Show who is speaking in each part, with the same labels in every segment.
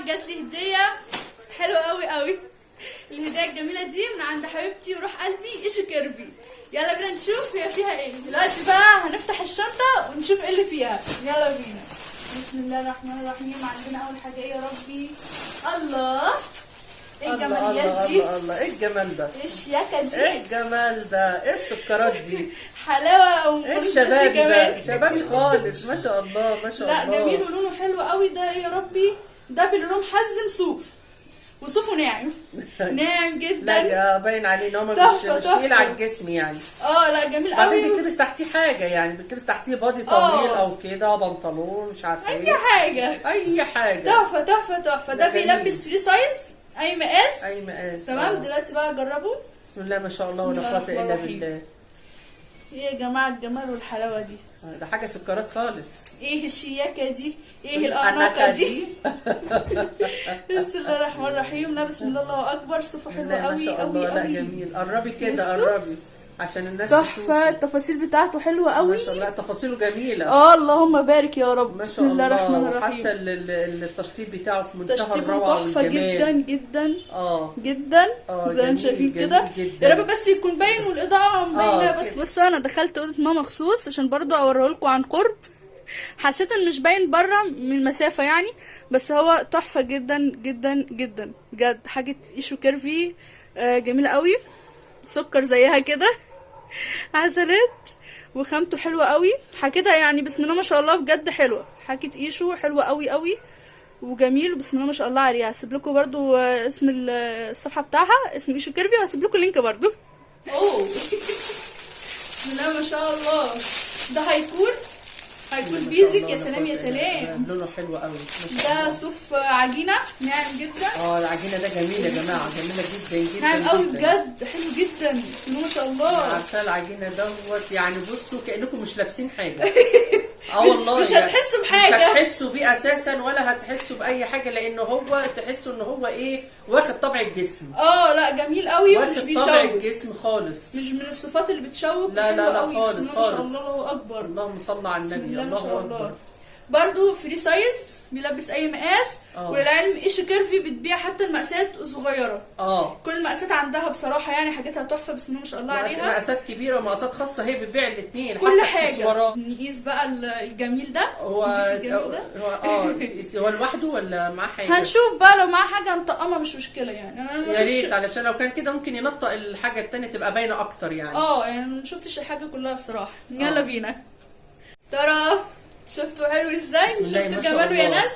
Speaker 1: جماعة جات لي هديه حلوة قوي قوي. الهدية الجميلة دي من عند حبيبتي وروح قلبي ايشو كيرفي. يلا بينا نشوف هي فيها ايه. دلوقتي بقى هنفتح الشنطة ونشوف ايه اللي فيها. يلا بينا. بسم الله الرحمن الرحيم. عندنا اول حاجة ايه يا ربي؟ الله، ايه الجماليات دي؟
Speaker 2: الله الله، ايه الجمال ده؟
Speaker 1: ايه الشياكه دي؟
Speaker 2: ايه الجمال ده؟ ايه السكرات دي؟
Speaker 1: حلاوة.
Speaker 2: ايه الشبابي ده؟ شبابي خالص ما شاء الله ما شاء
Speaker 1: لا
Speaker 2: الله.
Speaker 1: لا جميل ولونه حلو قوي. ده ايه يا ربي؟ ده بلون محزم صوف، وصوفه ناعم ناعم جدا.
Speaker 2: لا باين عليه ان هو مش تقيل على الجسم يعني.
Speaker 1: لا جميل قوي.
Speaker 2: بعدين بتلبس تحتيه حاجة يعني، بتلبس تحتيه body طويل او كده، بنطلون مش عارفه ايه،
Speaker 1: اي حاجة
Speaker 2: اي حاجة.
Speaker 1: تحفة تحفة تحفة. ده بيلبس free size، اي مقاس
Speaker 2: اي مقاس.
Speaker 1: تمام. دلوقتي بقى جربوا.
Speaker 2: بسم الله ما شاء الله ولا قوة الا بالله.
Speaker 1: ايه يا جماعة الجمال والحلاوه دي؟
Speaker 2: ده حاجة سكرات خالص.
Speaker 1: ايه الشياكه دي؟ ايه الاناقة دي؟ بسم الله الرحمن الرحيم. لا بسم الله الله اكبر. صوفه حلوة قوي قوي قوي.
Speaker 2: لا جميل. قربي كده قربي عشان الناس
Speaker 1: تحفة. التفاصيل بتاعته حلوة قوي
Speaker 2: ما شاء الله. تفاصيله جميلة.
Speaker 1: اللهم بارك يا رب.
Speaker 2: ما شاء
Speaker 1: بسم الله الرحمن الرحيم.
Speaker 2: حتى التشطيب بتاعه في منتهى الروعة
Speaker 1: تحفة جدا جدا جدا زي ما انتم شايفين كده. يا رب بس يكون باين والاضاءة باينة. بس بصوا انا دخلت اوضة ماما مخصوص عشان برضو اوريه لكم عن قرب. حسيت ان مش باين بره من المسافة يعني، بس هو تحفة جدا جدا جدا بجد. حاجة ايشو كيرفي جميلة قوي. سكر زيها كده، عسلات، وخامته حلوة قوي حاجتها يعني. بسم الله ما شاء الله بجد حلوة. حاجة ايشو حلوة قوي قوي وجميل، وبسم الله ما شاء الله عليها. هسيب لكم برضو اسم الصفحة بتاعها، اسم ايشو كيرفي، وهسيب لكم ال link برضو. اوه بسم الله ما شاء الله. ده هيكون basic. يا سلام يا سلام،
Speaker 2: لونه حلو قوي.
Speaker 1: ده صوف عجينه ناعم جدا.
Speaker 2: العجينة ده جميل يا جماعة، جميلة جدا جدا،
Speaker 1: ناعم قوي بجد، حلو جدا بسم الله ما شاء الله.
Speaker 2: عارفه العجينة دوت يعني، بصوا كانكم مش لابسين حاجة. والله
Speaker 1: مش هتحسوا بحاجة،
Speaker 2: مش هتحسوا بيه اساسا ولا هتحسوا باي حاجة، لان هو تحسوا ان هو ايه، واخد طبع الجسم.
Speaker 1: لا جميل قوي ومش بيشوك،
Speaker 2: طبع الجسم خالص،
Speaker 1: مش من الصفات اللي بتشوك.
Speaker 2: لا لا لا خالص خالص.
Speaker 1: ما شاء الله الله اكبر.
Speaker 2: اللهم صل على النبي. الله اكبر.
Speaker 1: برضو free size، بيلبس اي مقاس. وللعلم ايشو كيرفي بتبيع حتى المقاسات الصغيرة. كل المقاسات عندها بصراحة يعني، حاجاتها تحفة بسم الله ما شاء الله عليها.
Speaker 2: مقاسات كبيرة ومقاسات خاصة، هي بتبيع الاثنين
Speaker 1: كل حاجة. نقيس بقى الجميل ده.
Speaker 2: هو هو لوحده ولا معاه حاجة؟
Speaker 1: هنشوف بقى، لو معاه حاجة نطقمها مش مشكلة يعني. انا
Speaker 2: يا ريت، علشان لو كان كده ممكن ينطق الحاجة الثانية تبقى باينة اكتر يعني.
Speaker 1: يعني ما شفتش الحاجة كلها الصراحة. يلا بينا. ترى شفتوا حلو ازاي؟ شفتوا جماله يا ناس؟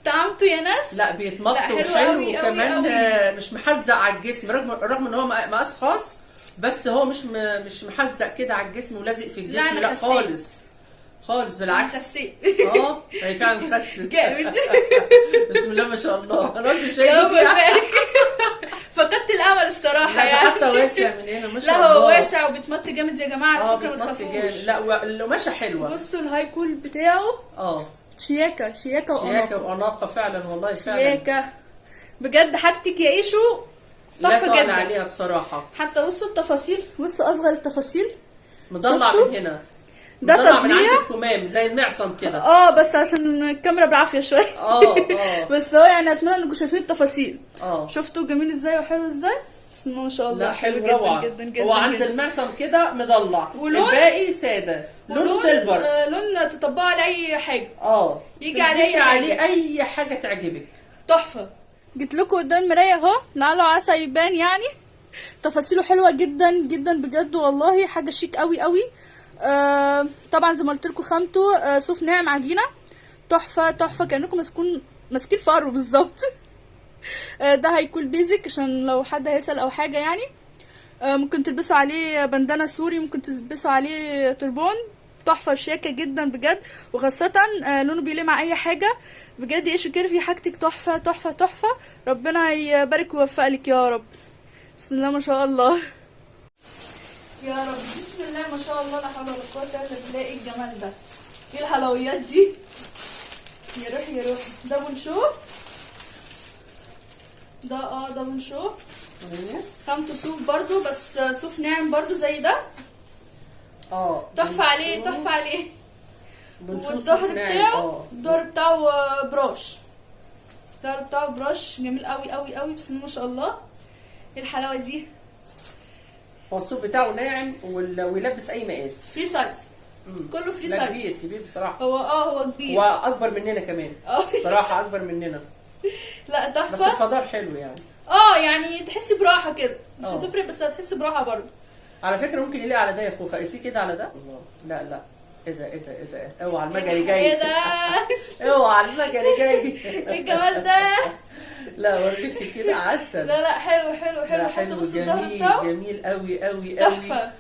Speaker 1: طعمته يا ناس؟
Speaker 2: لا بيتمط وحلو، وكمان مش محزق على الجسم، رغم ان هو مقاس خاص، بس هو مش محزق كده على الجسم ولازق في الجسم. لا خالص خالص، بالعكس.
Speaker 1: خسيت.
Speaker 2: هي فعلا خست
Speaker 1: جامد.
Speaker 2: بسم الله ما شاء الله. انا قلت مش هيجي،
Speaker 1: فقدت الامل الصراحة يعني.
Speaker 2: حتى واسع من هنا ما شاء الله.
Speaker 1: لا هو واسع وبيتمط جامد يا جماعة على فكرة، ما تخافوش.
Speaker 2: لا والقماشه حلوة.
Speaker 1: بصوا ال high col بتاعه. شياكه شياكه واناقه،
Speaker 2: شياكه واناقه فعلا والله فعلا.
Speaker 1: شياكه بجد. حاجتك يا ايشو تحفة جدا
Speaker 2: عليها بصراحة.
Speaker 1: حتى بصوا التفاصيل، بصوا اصغر التفاصيل،
Speaker 2: مضلع من هنا.
Speaker 1: ده تضليع
Speaker 2: كمام زي المعصم كده.
Speaker 1: بس عشان الكاميرا بالعافية شوية. بس هو يعني اتمنى انكم شايفين التفاصيل. شفتوا جميل ازاي وحلو ازاي؟ بسم الله ما شاء الله.
Speaker 2: لا حلو روعه
Speaker 1: جدا جدا.
Speaker 2: هو عند المعصم كده مضلع، الباقي ساده، لون silver،
Speaker 1: لون تطبقه على اي حاجة. يجي
Speaker 2: عليه اي حاجة تعجبك.
Speaker 1: تحفة. جيت لكم قدام المراية اهو، لعله عسى يبان يعني. تفاصيله حلوة جدا جدا بجد والله، حاجة شيك قوي قوي. طبعا زي ما قلت لكم خامته صوف ناعم عجينه، تحفة تحفة، كانكم ماسكين فرو بالظبط. ده هيكون basic عشان لو حد هيسال او حاجة يعني. ممكن تلبسوا عليه بندانه سوري، ممكن تلبسوا عليه تربون. تحفة شياكه جدا بجد، وخاصة لونه بيليق مع اي حاجة بجد. ايشو كيرفي حاجتك تحفة تحفة تحفة. ربنا يبارك ويوفق لك يا رب. بسم الله ما شاء الله يا رب. بسم الله ما شاء الله، لا حول ولا قوة الا بالله. ايه الجمال ده؟ ايه الحلويات دي؟ يا روحي يا روحي. ده بنشو ده، ده بنشو خامته صوف برضو، بس صوف ناعم برضو زي ده. تحفة عليه تحفة عليه. والظهر بتاعه، الظهر بتاعه براش. الظهر بتاعه براش، جميل قوي قوي قوي، بسم الله ما شاء الله. ايه الحلاوة دي؟
Speaker 2: هو الصوف بتاعه ناعم ويلبس اي مقاس،
Speaker 1: free size، كله free size.
Speaker 2: كبير كبير بصراحة،
Speaker 1: هو كبير
Speaker 2: واكبر مننا كمان بصراحة، اكبر مننا.
Speaker 1: لا تحفة،
Speaker 2: بس الخضار حلو يعني.
Speaker 1: يعني تحسي براحة كده، مش هتفرق بس هتحسي براحة برضه.
Speaker 2: على فكرة ممكن يليق على ده يا خوخه، قيسيه كده على ده. الله، لا لا، ايه ده ايه ده ايه ده، اوعى المجري جاي.
Speaker 1: ايه ده؟
Speaker 2: اوعى المجري جاي.
Speaker 1: ايه الجمال ده؟
Speaker 2: لا وريكي كده عسل.
Speaker 1: لا لا حلو حلو حلو، حتى بص الظهر بتاعه
Speaker 2: جميل قوي قوي قوي،
Speaker 1: تحفة،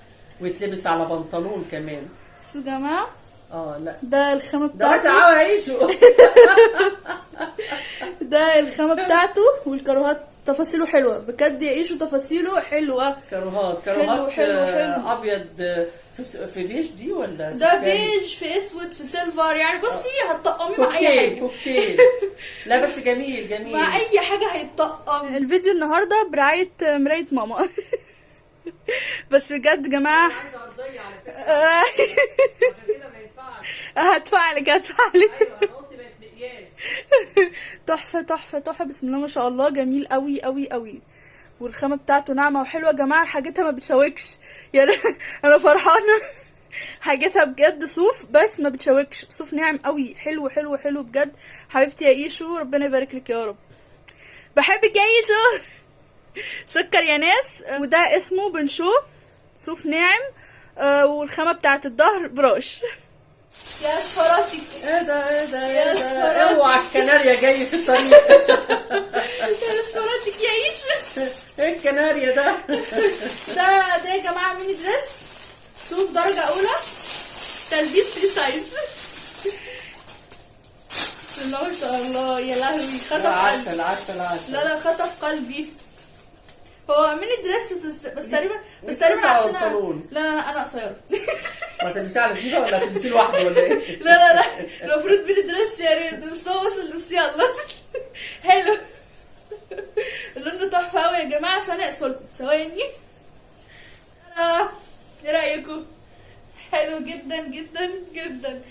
Speaker 2: ويتلبس على بنطلون كمان.
Speaker 1: بصوا يا جماعة،
Speaker 2: لا
Speaker 1: ده الخامة بتاعته،
Speaker 2: ده واسع قوي عيشه.
Speaker 1: ده الخامة بتاعته والكروهات تفاصيله حلوة بجد يا ايشو، تفاصيله حلوة.
Speaker 2: كروهات حلو حلو حلو. ابيض في بيج دي ولا
Speaker 1: ده بيج في اسود في silver، يعني بصي هتطقميه مع اي حاجة،
Speaker 2: كوكتيل. لا بس جميل جميل
Speaker 1: مع اي حاجة هيتطقم. الفيديو النهارده برعاية مراية ماما. بس بجد يا جماعة
Speaker 2: عايزه ارضية على فكرة، عشان كده ما ينفعش.
Speaker 1: هدفعلك هدفعلك.
Speaker 2: ايوه انا قلت بقت مقياس.
Speaker 1: تحفة تحفة تحفة، بسم الله ما شاء الله، جميل قوي قوي قوي، والخامه بتاعته ناعمة وحلوه يا جماعة، حاجتها ما بتشوكش يعني. انا فرحانة، حاجتها بجد صوف بس ما بتشوكش، صوف ناعم قوي، حلو حلو حلو بجد. حبيبتي يا ايشو، ربنا يبارك لك يا رب، بحبك يا ايشو. سكر يا ناس. وده اسمه بنشو، صوف ناعم، والخامه بتاعت الظهر براش. يا صفراتك،
Speaker 2: ايه ده ايه ده ايه ده، اوعى الكناريا جاي في الطريق.
Speaker 1: يا صفراتك يا ايشو،
Speaker 2: ايه الكناريا ده؟
Speaker 1: ده يا جماعة mini dress، صوف درجه اولى، تلبيس free size. بسم الله ما شاء الله، يا لهوي خطف قلبي.
Speaker 2: عسل عسل.
Speaker 1: لا لا خطف قلبي. هو mini dress بس تقريبا، بس تقريبا عشان لا لا لا انا قصيرة.
Speaker 2: ما تلبسيه على شيبة ولا هتلبسيه لوحده ولا ايه؟
Speaker 1: لا لا لا المفروض mini dress يعني، بس هو بس يلا. حلو، اللون تحفة قوي يا جماعة. ثانية اقسلكم ثواني. ايه رايكم؟ حلو جدا جدا جدا،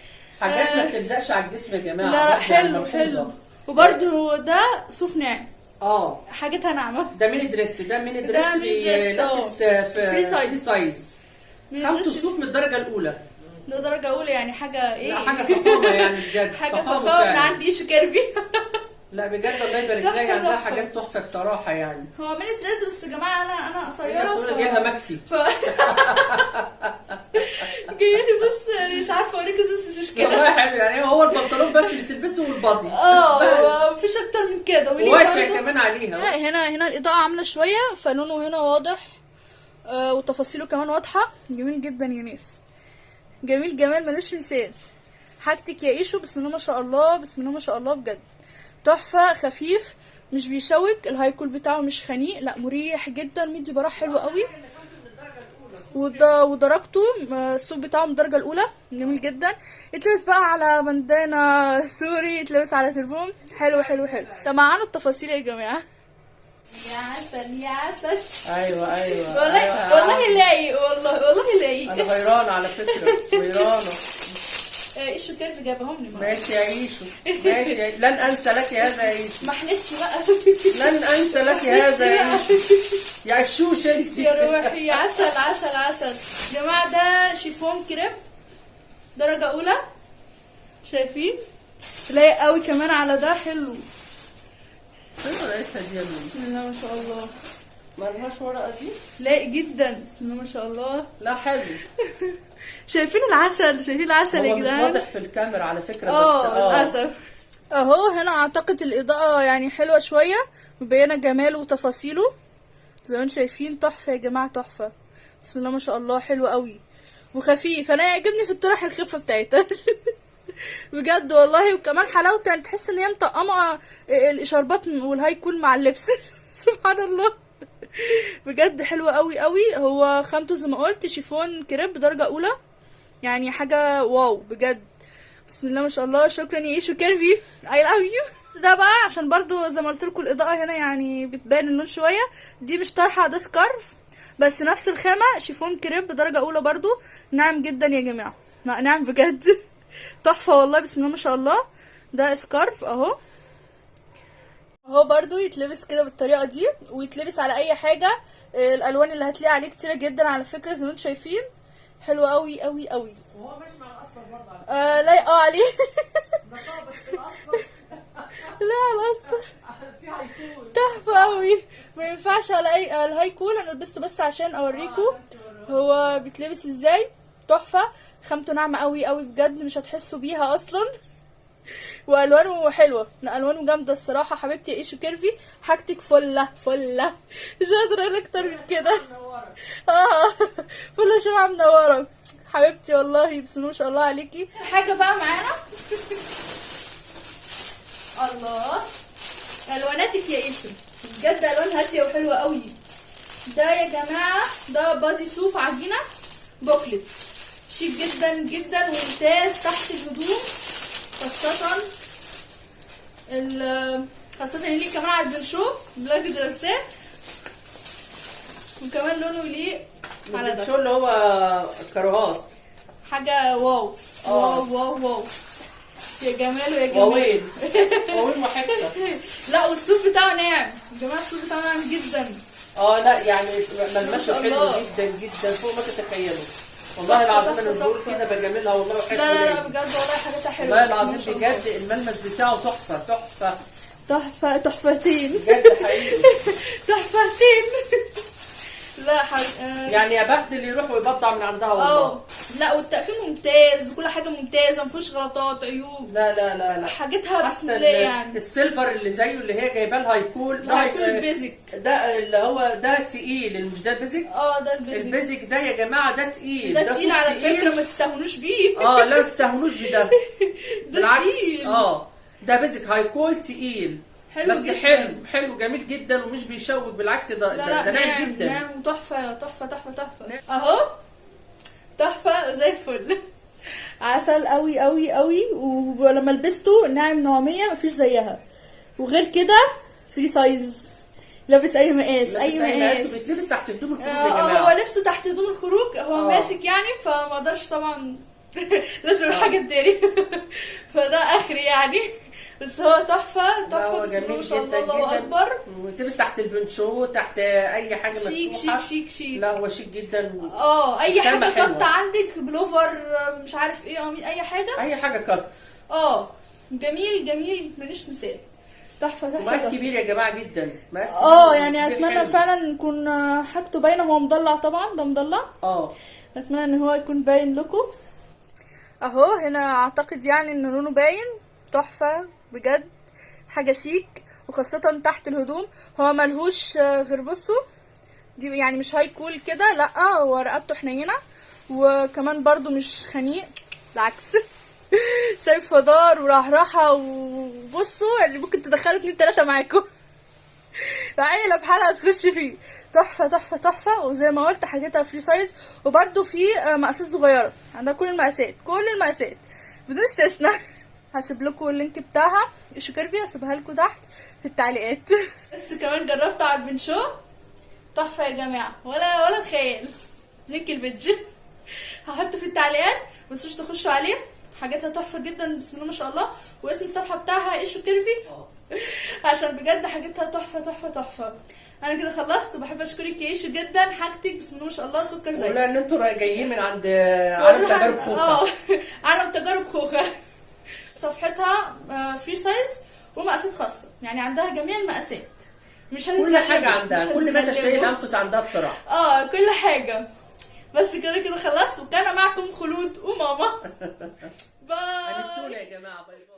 Speaker 2: حاجات ما بتلزقش على الجسم يا جماعة.
Speaker 1: لا لا حلو حلو، وبرده ده صوف ناعم، حاجتها ناعمة.
Speaker 2: ده mini dress، ده mini dress بيلبس في free size، خامته الصوف من الدرجة الاولى.
Speaker 1: ده درجه اولى يعني، حاجة ايه؟
Speaker 2: لا حاجة فخامة يعني بجد،
Speaker 1: حاجة فخامة من عند ايشو كيربي.
Speaker 2: لا بجد الله يبارك لها، عندها حاجات تحفة بصراحة يعني.
Speaker 1: هو mini dress بس يا جماعة انا قصيرة،
Speaker 2: جايبها ماكسي.
Speaker 1: جايلي بص يعني مش عارفه اوريك بس مش مشكلة.
Speaker 2: والله حلو يعني، هو البنطلون بس اللي تلبسه وال body،
Speaker 1: مفيش اكتر من كده،
Speaker 2: واسع كمان عليها.
Speaker 1: هنا الاضاءة عامله شوية، فلونه هنا واضح، وتفاصيله كمان واضحة. جميل جدا يا ناس، جميل جمال ملوش مثال. حاجتك يا ايشو بسم الله ما شاء الله، بسم الله ما شاء الله بجد تحفة، خفيف مش بيشوك، ال high col بتاعه مش خنيق، لا مريح جدا، مدي براح حلو قوي، ودرجته الصوف بتاعه من الدرجة الاولى، جميل جدا. يتلبس بقى على بندانه سوري، يتلبس على تربون، حلو حلو حلو. تمعنوا التفاصيل يا جماعة. يا عسل يا عسل.
Speaker 2: ايوه ايوه
Speaker 1: والله.
Speaker 2: أيوة.
Speaker 1: والله لايق، والله والله لايق.
Speaker 2: انا غيرانه على فكرة، غيرانه.
Speaker 1: ايشو كيربي جايبهم لي.
Speaker 2: ماشي يا ايشو، ماشي، لن انسى لك هذا يا ايشو.
Speaker 1: ما حلتش بقى.
Speaker 2: لن انسى لك هذا يا ايشو، يا عشوش انت
Speaker 1: يا روحي. يا عسل عسل عسل. يا جماعة ده شيفون كريب درجه اولى، شايفين؟ لايق قوي كمان على ده، حلو.
Speaker 2: فين ورقتها دي يا ماما؟
Speaker 1: بسم الله ما شاء الله.
Speaker 2: مالهاش ورقة دي؟ لايق
Speaker 1: جدا، بسم الله ما شاء الله.
Speaker 2: لا حلو.
Speaker 1: شايفين العسل، شايفين العسل يا جدعان؟
Speaker 2: هو مش واضح في الكاميرا على فكرة بس
Speaker 1: للاسف. اهو هنا اعتقد الاضاءة يعني حلوة شوية، مبينة جماله وتفاصيله زي ما انتم شايفين. تحفة يا جماعة، تحفة، بسم الله ما شاء الله، حلو قوي وخفيف. انا يعجبني في الطرح الخفة بتاعتها. بجد والله. وكمان حلاوته يعني تحس ان هي مطقمه الاشاربات وال high col مع اللبس. سبحان الله بجد حلوة قوي قوي. هو خامته زي ما قلت شيفون كريب درجه اولى، يعني حاجة wow بجد، بسم الله ما شاء الله. شكرا يا ايشو كيربي، I love you. ده بقى عشان برضو زي ما قلت لكم الاضاءة هنا يعني بتبان اللون شوية. دي مش طرحه، ده scarf بس نفس الخامة، شيفون كريب درجه اولى برضو، ناعم جدا يا جماعة، ناعم بجد. تحفة والله، بسم الله ما شاء الله. ده scarf اهو، اهو برضو يتلبس كده بالطريقة دي، ويتلبس على اي حاجة. الالوان اللي هتلاقي عليه كتيرة جدا على فكرة زي ما انتم شايفين، حلو قوي قوي قوي.
Speaker 2: وهو ماشي مع الاصفر برضه على فكرة.
Speaker 1: لايق عليه.
Speaker 2: ده بس الاصفر.
Speaker 1: لا الاصفر
Speaker 2: في high col
Speaker 1: تحفة قوي، ما ينفعش على اي ال high col. انا لبسته بس عشان اوريكم هو بيتلبس ازاي. تحفة، خامته ناعمة قوي قوي بجد، مش هتحسوا بيها اصلا، والوانه حلوة، الوانه جامدة الصراحة. حبيبتي يا ايشو كيرفي، حاجتك فله فله، مش قادرة اقول اكتر من كده. فله شمعة منورة حبيبتي والله، بسم الله ما شاء الله عليكي. حاجة بقى معانا الله، الواناتك يا ايشو بجد، الوان هادية وحلوه قوي. ده يا جماعة ده body صوف عجينه بوكلت، شيك جدا جدا وممتاز تحت الهدوم، خاصة اللي كمان على البنشو اللي كنت لابساه، وكمان لونه يليق على ده
Speaker 2: البنشو اللي هو كاروهات،
Speaker 1: حاجة wow wow wow wow يا جماله يا جمال،
Speaker 2: واوين واوين وحتة.
Speaker 1: لا والصوف بتاعه ناعم يا جماعة، الصوف بتاعه ناعم جدا.
Speaker 2: لا يعني ملمسه حلو جدا جدا فوق ما تتخيلوا والله العظيم. انا مش بقول كده بجاملها والله، وحلو.
Speaker 1: لا لا لا بجد والله حاجتها حلوة
Speaker 2: والله العظيم بجد، الملمس بتاعه تحفة تحفة
Speaker 1: تحفة، تحفتين
Speaker 2: بجد حقيقي
Speaker 1: تحفتين. لا
Speaker 2: يعني يا بخت اللي يروح ويبضع من عندها والله.
Speaker 1: لا والتقفيل ممتاز وكل حاجة ممتازة، ما فيهوش غلطات عيوب.
Speaker 2: لا لا لا لا
Speaker 1: حاجتها بسم الله. يعني
Speaker 2: ال silver اللي زيه اللي هي جايبه لها high col،
Speaker 1: ده high col basic،
Speaker 2: ده اللي هو ده تقيل، مش ده ال basic؟
Speaker 1: ده ال basic.
Speaker 2: ال basic ده يا جماعة ده تقيل،
Speaker 1: ده تقيل على فكرة، ما تستهونوش بيه.
Speaker 2: لا ما تستهونوش بده،
Speaker 1: ده تقيل.
Speaker 2: ده basic high col تقيل
Speaker 1: حلو
Speaker 2: بس
Speaker 1: جدا.
Speaker 2: حلو حلو جميل جدا ومش بيشوك بالعكس، ده ده ناعم جدا،
Speaker 1: ناعم وتحفه تحفة تحفة تحفة اهو، تحفة زي الفل، عسل قوي قوي قوي. ولما لبسته ناعم نعوميه مفيش زيها، وغير كده free size، لابس اي مقاس، اي مقاس،
Speaker 2: بيتلبس تحت هدوم الخروج يا جماعة.
Speaker 1: هو لبسه تحت هدوم الخروج، هو ماسك يعني، فما اقدرش طبعا لازم حاجة تداري فده اخري يعني، بس هو تحفة تحفة بسم الله ما شاء الله، الله اكبر.
Speaker 2: وتلبس تحت البنشو، تحت اي حاجة مفتوحة،
Speaker 1: شيك شيك شيك شيك.
Speaker 2: لا هو شيك جدا.
Speaker 1: اي حاجة cut عندك، بلوفر مش عارف ايه، اي حاجة،
Speaker 2: اي حاجة cut.
Speaker 1: جميل جميل ملوش مثال، تحفة تحفة.
Speaker 2: مقاس كبير يا جماعة جدا، مقاس كبير.
Speaker 1: يعني اتمنى فعلا يكون حاجته باينة، هو مضلع طبعا، ده مضلع. اتمنى ان هو يكون باين لكم اهو. هنا اعتقد يعني ان لونه باين، تحفة بجد، حاجة شيك، وخاصة تحت الهدوم. هو ملهوش غير بصوا دي يعني مش high col كده، لا هو رقبته حنينه، وكمان برضو مش خنيق، بالعكس سايب فدار ورحرحه. وبصوا يعني ممكن تدخلوا 2 3 معاكم عيله بحالها تخش فيه. تحفة تحفة تحفة. وزي ما قلت حاجتها free size، وبرده في مقاسات صغيرة، عندها كل المقاسات، كل المقاسات بدون استثناء. هسيب لكم ال link بتاعها ايشو كيرفي، هسيبها لكم تحت في التعليقات. بس كمان جربت على البنشو، تحفة يا جماعة، ولا الخيال. link ال page هحطه في التعليقات، ما تنسوش تخشوا عليه، حاجاتها تحفة جدا بسم الله ما شاء الله. واسم الصفحة بتاعها ايشو كيرفي، عشان بجد حاجتها تحفة تحفة تحفة. انا كده خلصت، وبحب اشكرك يا ايشو جدا، حاجتك بسم الله ما شاء الله سكر زي.
Speaker 2: ولا ان انتوا جايين من عند عالم تجارب خوخه.
Speaker 1: عالم تجارب خوخه. صفحتها free size ومقاسات خاصة، يعني عندها جميع المقاسات، مش
Speaker 2: كل حاجة عندها، كل ما تشتهي الانفس عندها بصراحة.
Speaker 1: كل حاجة. بس كده كده خلاص، وكان معكم خلود وماما. bye.
Speaker 2: انستونا يا جماعة، bye bye.